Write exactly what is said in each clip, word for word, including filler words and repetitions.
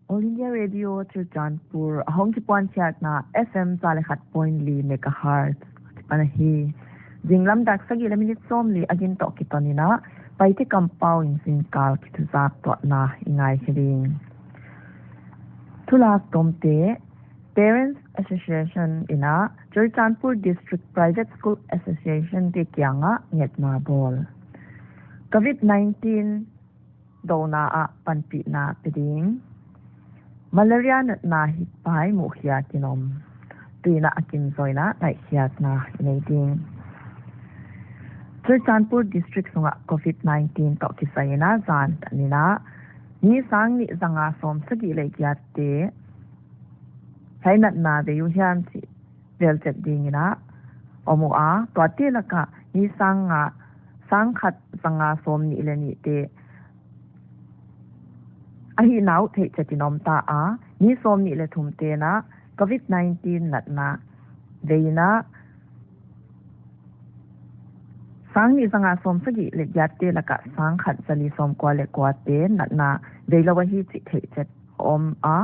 All India Radio Churachandpur, a hong kipuan khiakna F M za leh khat point li megahertz. Ana hi. Zinglam dak sagih leh minute sawmli a gin toh kiton in a, Paite kampau in zingkal kithuzak tuahna i ngai hi ding. Thulak tomte, Parents Association in a, Churachandpur District Private School Association te kiangah ngetna bawl. COVID nineteen douna ah panpihna pe ding. Malaria natna hi pai muhkhiak in om. Tuin a kim zoina ngaihkhiakna i nei ding. Churachandpur District sungah COVID nineteen toh kisai in a zan tan in a, mi sang nih zanga sawm sagih leh giatte hiai natna vei uh hiam chih vel chet ding in a om uh a, tuate lakah mi sang nga, sang khat zanga sawmnih leh nihte ahihna uh theihchet in om ta a, mi sawmnih leh thumte'n a COVID nineteen natna vei in a, sang nih zanga sawm sagih leh giatte lakah sang khat zali sawmkua leh kuate natna veilou ahi chih theihchet om a,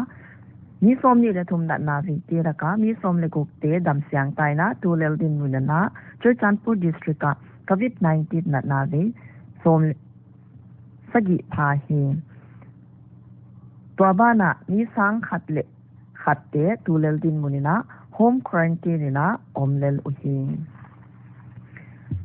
mi sawmnih leh thum natna veite lakah mi sawm leh gukte damsiang ta in a, tulel dinmun in a Churachandpur District ah COVID nineteen natna vei sawm leh sagih pha hi. Tua banah mi sang khat leh khatte tulel dinmun in a home quarantine in a om lel uhi.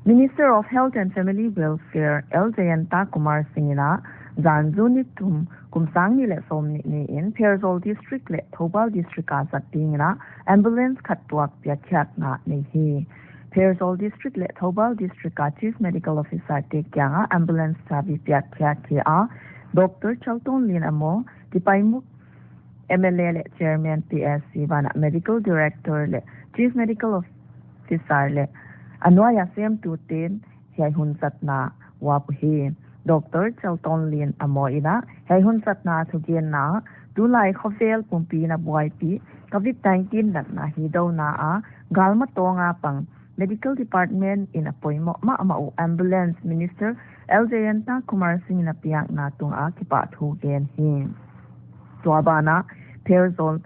Minister of Health and Family Welfare, L Jayanta Kumar Singh in a, zan June ni thum, kum sang nih leh sawmnih ni in Pherzawl District leh Thoubal District a zat ding in a ambulance khat tuak piakkhiakna nei hi. Pherzawl District leh Thoubal District a Chief Medical Officer te kiangah ambulance chabi piakkhiak hi a, Doctor Chaltonlien Amo, Tipaimukh M L A leh Chairman P S C banah Medical Director leh Chief Medical Officer leh a nuai a semtute'n hiai hun zatna uap uhi. Doctor Chaltonlien Amo in a hiai hun zatna thugenna ah, tulai khovel pumpi in a buaipih COVID nineteen natna hi douna a, galma tawng a pang Medical Department in a poimoh mahmah uh ambulance Minister L Jayanta Kumar Singh in a piakna tungah kipahthu gen hi. Tua banah Pherzawl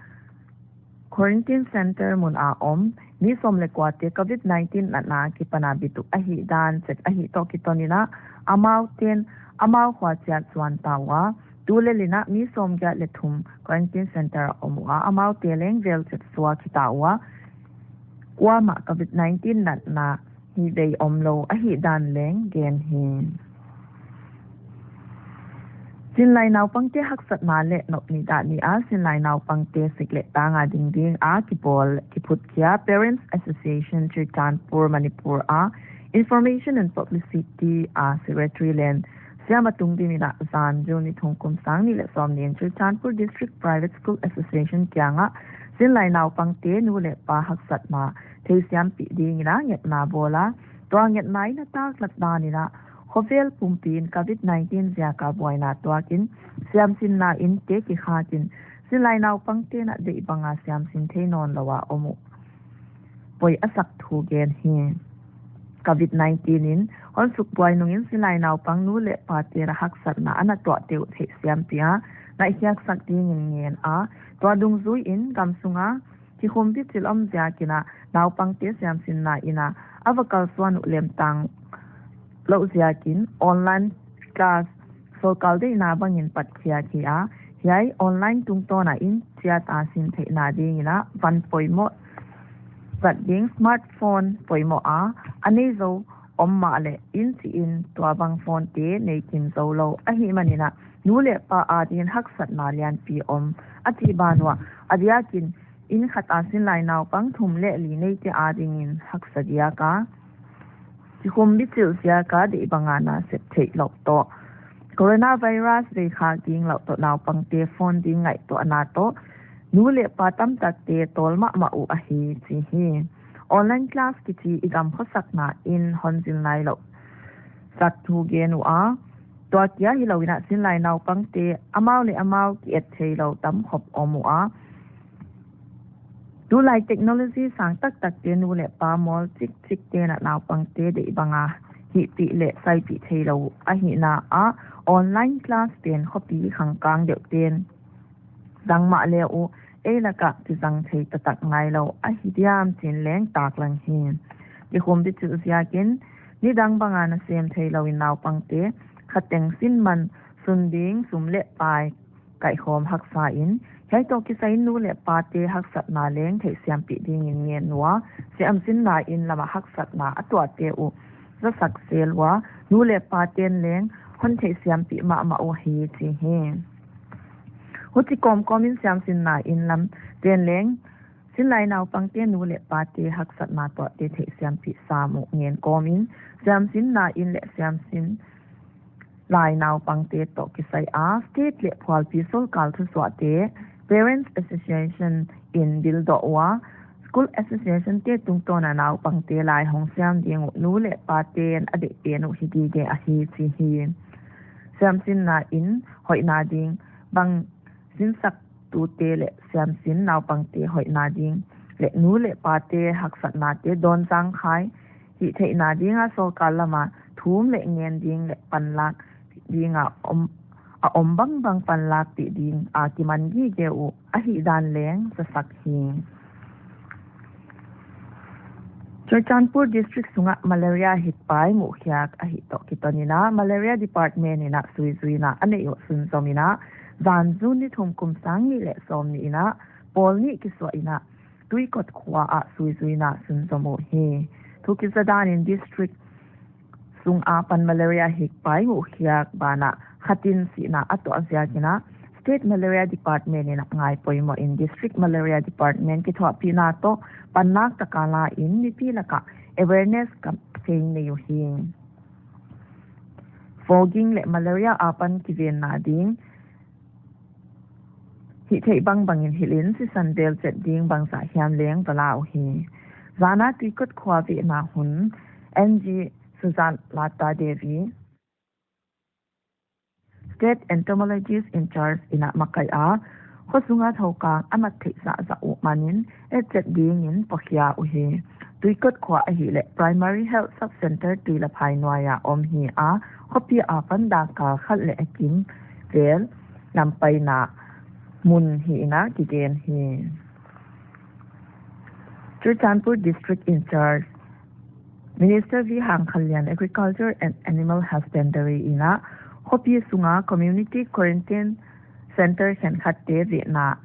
Quarantine Center mun a om mi sawm leh kuate COVID nineteen natna akipan a bit uh ahihdan chet ahih toh kiton in a, amau te'n amau khua chiat zuan ta ua, tulel in a mi sawmgiat leh thum Quarantine Center a om ua, amaute leng vel chet suak hita ua, kuamah COVID nineteen natna hi vei omlou ahihdan leng gen hi. Sinlai naupangte haksatna leh nopnihdah ni a Sinlai naupangte sik leh tang a ding ding a kipawl kiphutkhia Parents Association Churachandpur Manipur a Information and Publicity a Secretary leh siam a tungdim in a zan June ni thum kum sang nih leh sawmnih in Churachandpur District Private School Association kiangah Sinlai naupangte nu leh pa haksatna theisiampih ding in a ngetna bawl a, tua ngetna in a taklat dan in a khovel pumpi in COVID nineteen ziak a buaina tuak in siamsinna inn te kikhak in Sinlai naupangte'n a deih bang a siamsin thei nawnlou a om uh poi a sak thu gen hi. COVID nineteen in hon sukbuai nung in Sinlai naupang nu leh pate'n a haksatna a na tuahte uh theihsiampih a ngaihkhiaksak ding in ngen a, tua dungzui in gamsung a kikhum bichilh om ziak in a naupangte siamsinna inn a a va kalsuan uh lemtang louh ziak in online class sorkar deihna bang in patkhiak hi a, hiai online tungtawn a inn chiat a sim theihna ding in a van poimoh zat ding smartphone poimoh a a nei zou om mahleh in chi in tua bang phone te nei kim zoulou ahihman in a nu leh pa a ding in haksatna lianpi om a chih ban uah, a diak in inn khat a Sinlai naupang thum leh li neite a ding in haksa diak a kikhum bichilh ziak a deih bang a na sep theihlouh toh, coronavirus vei khak ding louh toh naupangte phone ding ngaihtuahna toh nu leh pa tamtakte tawl mahmah uh ahi chi hi. Online class kichi i gam khosakna in hon zin nailouh sak thu gen uh a, tua kia hilou in a Sinlai naupangte amau leh amau ki-et theilou tam khop om uh a, tulai technology sang taktakte nu leh pa mawl chikchikte'n a naupangte deih bang a hihpih leh saipih theilou ahihna ah online class pen khopi khangkang deuhte'n zang mahle uh, ei laka kizang thei taktak ngailou ahi diam chi'n leng taklang hi. Kikhum di chu ziakin, nidang banga nasem theilou in naupangte khateng sin man sun ding sum leh pai kaihkhawm haksa in, hiai toh kisai in nu leh pate haksatna leng theihsiampih dingin ngen ua, siamsinna inn lama haksatna a tuahte uh zasak zel ua, nu leh pate'n leng hon theihsiampih mahmah uh hi chi hi. Huchi kawmkawm in siamsinna inn lam te'n leng sinlai naupangte nu leh pate haksatna tuahte theihsiampih sam uh ngen kawm in, siamsinna inn leh siamsin lai naupangte toh kisai a state leh phualpi sorkar thusuahte, Parents Association in bildoh ua, School Association te tungtawna naupangte lai hong siam ding uh nu leh pate'n a deih pen uh hi gige ahi chi hi. Siamsinna inn hoihna ding bang sinsak tute leh siamsin naupangte hoihna ding leh nu leh pate haksatnate dawn zangkhai hihtheihna dinga sorkar lama thum leh ngen ding leh panlak dinga om, a om bangbang panlakpih ding a kiman gige uh ahihdan leng zasak hi. Churachandpur District sunga malaria hikpai muhkhiak ahih toh kiton in a, Malaria Department in a suizuina a neih uh sunzom in a, zan June ni thum kum sang nih leh sawmnih in a, pawl nih kisuah in a, Tuikot khua ah suizuina sunzom uh hi. Thu kiza dan in district sung apan malaria hikpai muhkhiak banah khat in sihna a tuah ziak in a, State Malaria Department in a ngai poimoh in District Malaria Department kithuahpihna toh panlak taka la in mipi laka awareness campaign nei uhi. Fogging leh malaria apan kivenna ding hihtheih bangbang in hilh in sisan vel chet ding bangzah hiam leng va la uhi. Zana Tuikot khua vehna hun N G Sujat Lata Devi, State Entomologist in Charge in a makaih a, khuasunga thoukang a mat theih zahzah uh manin etchet dingin pakhia uhi. Tuikot khua ahihleh Primary Health Sub Centre Tuilaphai nuaia om hi a, khopi apan dangkal khat leh a kim vel lampaina mun hi in a kigen hi. Churachandpur District in Charge Minister V Hangkhanlian, Agriculture and Animal Husbandry in a, khopi sunga Community Quarantine Centre khenkhatte vehna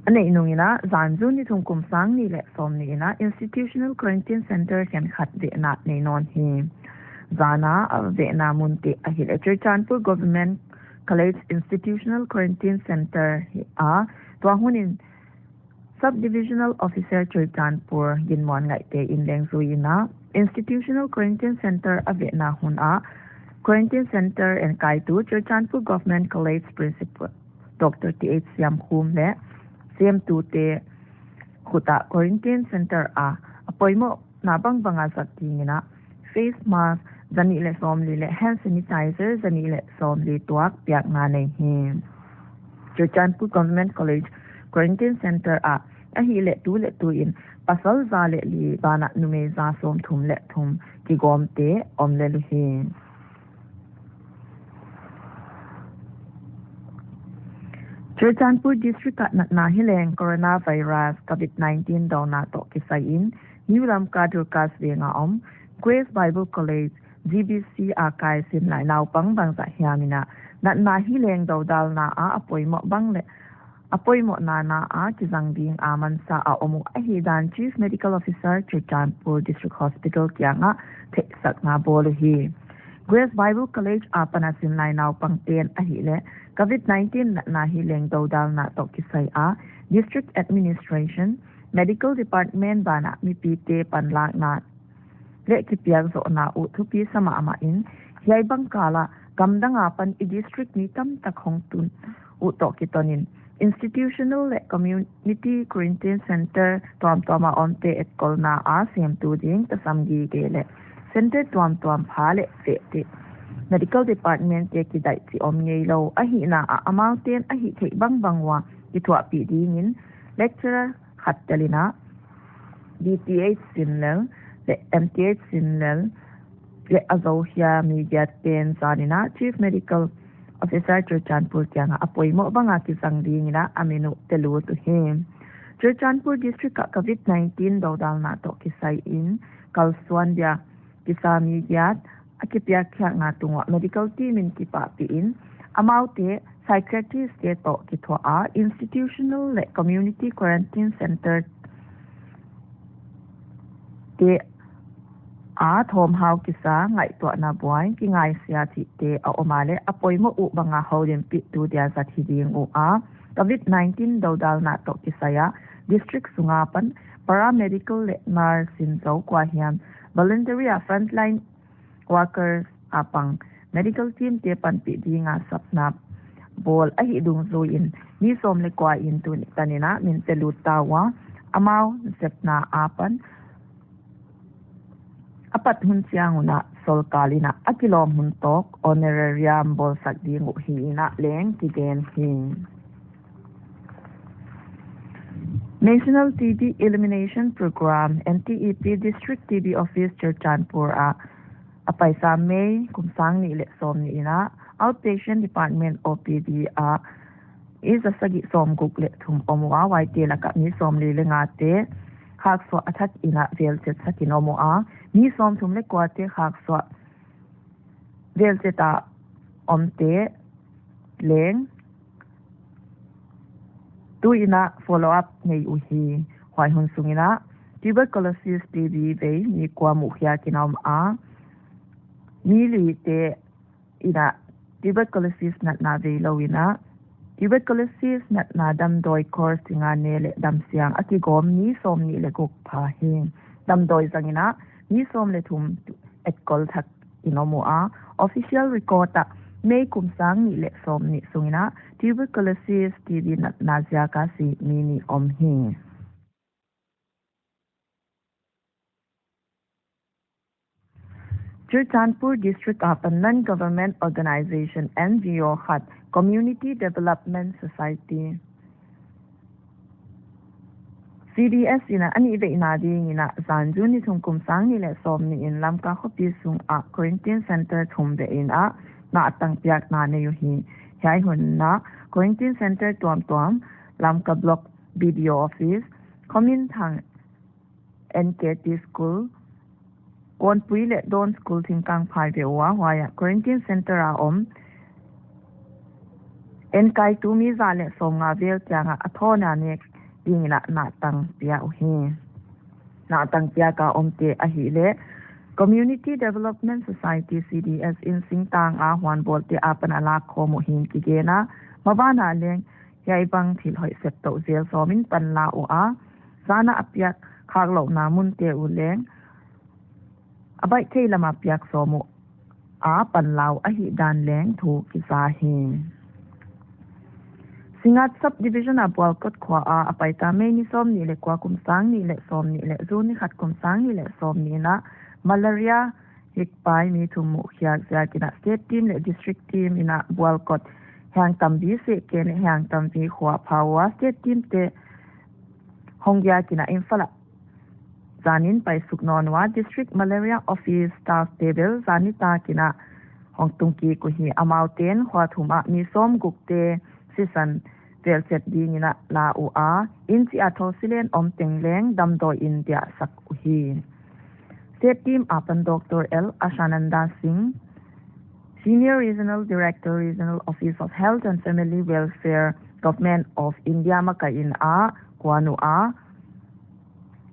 a neih nung in a, zan June ni thum kum sang nih leh sawmnih in a, Institutional Quarantine Centre khenkhat vehna nei nawn hi. Zana a vehna munte ahihleh Churachandpur Government College Institutional Quarantine Centre hi a, tua hun in Sub-Divisional Officer Churachandpur Ginmuan Ngaihte in leng zui in a, Institutional Quarantine Centre a vehna hun ah Quarantine Centre enkaitu Churachandpur Government College Principal Doctor T H Siamkhum leh semtute khut ah Quarantine Centre a a poimohna bangbang a zat ding in a, face mask zanih leh sawmli leh hand sanitizer zanih leh sawmli tuak piakna nei hi. Churachandpur Government College Quarantine Centre ah ahihleh tu leh tu in pasal za leh li banah numei za sawmthum leh thum kigawmte om lel uhi. Churachandpur District ah natna hileng coronavirus covid nineteen douna toh kisai in New Lamka Dorcas Veng a om Grace Bible College G B C a kai sinlai naupang bangzah hiam in a, natna hileng dodalna a a poimoh bang leh a poimohna na a kizang ding a mansa a om uh ahihdan Chief Medical Officer Churachandpur District Hospital kiangah theihsakna bawl uhi. Grace Bible College apan a sinlai naupangte'n ahihleh covid nineteen natna hileng dodalna toh kisai a District Administration, Medical Department banah mipite panlakna leh kipiak zohna uh thupi sa mahmah in, hiai bang kal ah gamdang apan i district mi tamtak hong tun uh toh kiton in, institutional leh community quarantine centre tuamtuam a omte etkolna a semtu ding tasam gige leh centre tuamtuam pha leh vehte medical department te kidaih chih om ngeilou ahihna ah amaute'n a hihtheih bangbang ua kithuahpih dingin lecturer khat tel in a, D T H sin lel leh M T H sin lel leh a zohia media te'n zan in a Chief Medical Officer Churachandpur kiangah a poimoh banga kizang dingin a min uh pelut uhi. Churachandpur District ah COVID nineteen dodalna toh kisai in kalsuan dia kisa mi giat a kipiak khiakna tungah medical team in kipahpih in, amaute psychiatrist te toh kithuah a institutional leh community quarantine center te a thawmhau kisa ngaihtuahna buai kingaisia chihte a om a leh a poimoh uh banga houlimpihtu dia zat hi ding uh a, COVID nineteen dodalna toh kisai a district sunga pan paramedical leh nurse in zou kua hiam voluntary a frontline workers a pang medical team te panpih dinga sapna bawl ahih dungzui in mi sawm leh kua in tuni tanin a min pelut ta ua, amau sepna apan a pat hun chiang un a solkal in a kilawm hun tawk honorarium bawlsak ding uh hi in a leng kigen hi. National T B Elimination Program, N T E P District T B Office Churachandpur ah a paisa May kum sang nih leh sawm nih in a outpatient department O P D ah i za sagih sawm guk leh thum om ua, huaite lakah mi sawm li leh nga te khaksuah a thak in a velchet sak in om ua, mi sawm thum leh kua te khaksuah velchet a omte leng tu in a follow up nei uhi. Huai hun sung in a tuberculosis T B vei mi kua muh khiak in om a, mi li te in a tuberculosis natna vei lou in a tuberculosis natna damdawi course singa ne leh damsiang a kigawm mi sawm nih leh guk pha hi. Damdawi zang in a mi sawm leh thum etkol thak in om ua, official record ah May kum sang nih leh sawm nih sung in a tuberculosis T B natna ziak a si mi nih om hi. Churachandpur District ah pan non-government organization, N G O khat, Community Development Society, C D S in a a nihveina dingin a zan June ni thum kum sang nih leh sawm nih in Lamka khopi sung ah quarantine center thum vei in a nahtang piakna nei uhi. Hiai hun in a quarantine center tuamtuam, Lamka Block B D O Office, Khominthang N K T School, Konpui leh Dawn School Thingkangphai vei ua, huai ah quarantine center a om enkaitu mi za leh sawmnga vel chiang a a thawn a nek dingin a nahtang pia uhi. Nahtang piak a omte ahihleh Community Development Society, C D S in singtang a huanbawlte apan a lak khawm uh hi'n kigen a, maban a leng hiai bang thil hoih sep toh zel sawm in panla ua, zan a a piak khaklouhna munte uh leng a baih thei lam a piak sawm uh a panla uh ahihdan leng thu kiza hi. Singngat Subdivision a Bualkot khua a a paita May ni sawm nih leh kua kum sang nih leh sawm nih leh June ni khat kum sang nih leh sawm nih in a malaria hikpai mi thum muh khiak ziakin a state team leh district team in a Bualkot Hiangtambi sehken leh Hiangtambi khua a pha ua, state team te hong giakin a Imphal ah zan in paisuk nawn ua, District Malaria Office staff te bel zan nitakin a hong tung kik uhi. Amau ten khua thum ah mi sawm guk te sisan velchet dingin a la ua, inchi a thousilen om teng leng damdawi in diahsak uhi. State team apan Doctor L Ashananda Singh, Senior Regional Director, Regional Office of Health and Family Welfare, Government of India makaih in a kuan ua,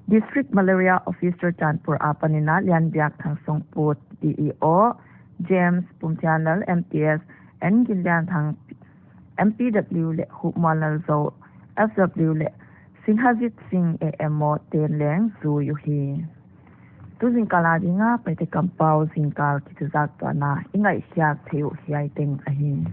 District Malaria Office Churachandpur apan in a Lianbiakthang Songput, D E O, James Pumthianlal, M T S, N Ginlianthang, M P W leh Hupmuanlalzo, F W leh Singhajit Singh, A M O ten leng zui uhi. Tu zingkal a dinga Paite kampau zingkal kithuzaktuahna i ngaihkhiak theih uh hiai teng ahi.